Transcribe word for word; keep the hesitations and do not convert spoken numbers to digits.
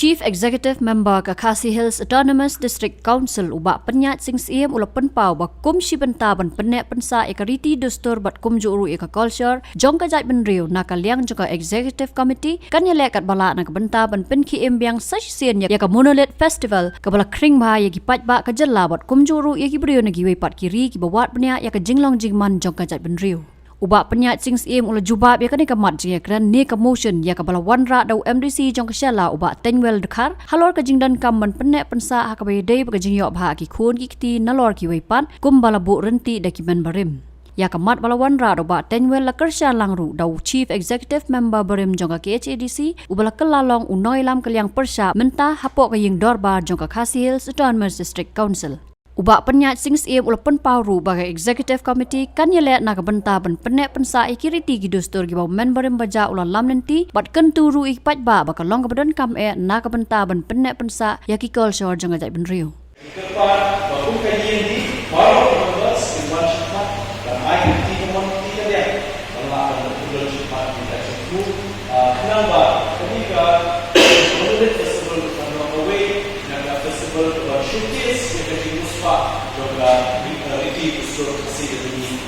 Chief Executive Member ka Khasi Hills Autonomous District Council u Bah Pyniaid Sing Syiem u la pynpaw ba kum shi bynta ban pynneh pynsah ïa ka riti dustur bad kumjuh ruh ïa ka culture jong ka jaitbynriew na ka liang jong ka Executive Committee kan ïaleh katba lah na ka bynta ban pynkhie im biang sa shisien ïa ka Monolith Festival kaba la khring bha ïa ki paidbah ka jylla bad kumjuh ruh ïa ki briew na kiwei pat ki ri kiba wad bniah ïa ka jinglong jingman jong ka jaitbynriew. U Bah Pyniaid Sing Syiem u la jubab ïa kane ka mat jingïakren ne ka motion ïa kaba la wanrah da u M D C jong ka Shella u Bah Teignwell Dkhar halor ka jingdonkam ban pynneh pynsah ha kaba ïadei bad ka jingïoh bha ki khun ki kti nalor kiwei pat kumba la buh ryntih da ki member barim. Ïa ka mat ba la wanrah da u Bah Teignwell la kyrshan lang ruh da u Chief Executive Member barim jong ka K H A D C uba la kylla long u nongïalam ka liang pyrshah mynta hapoh ka ïing dorbar jong ka Khasi Hills Autonomous District Council. U Bah Pyniaid Sing Syiem u la pynpaw ruh ba ka Executive Committee kan ïaleh na ka bynta ban pynneh pynsah ïa ki riti ki dustur kiba u member barim ba jah u la lam lynti bad kyntu ruh ïa ki paidbah ba ka long kaba donkam eh na ka bynta ban pynneh pynsah ïa ki culture jong ka jaitbynriew. Kyrpad ba kum ka ïing hi baroh ki members kin wan shakhmat ban ai ka kti kamon kti kadiang ban lah ban pynlong shakhmat ïa ka jingthmu, ah, khnang ba kane ka Monolith Festival kan long kawei na ka festival kaba showcase ïa ka jingmyntoi jong ka ri-, ah, riti dustur Khasi ka jong ngi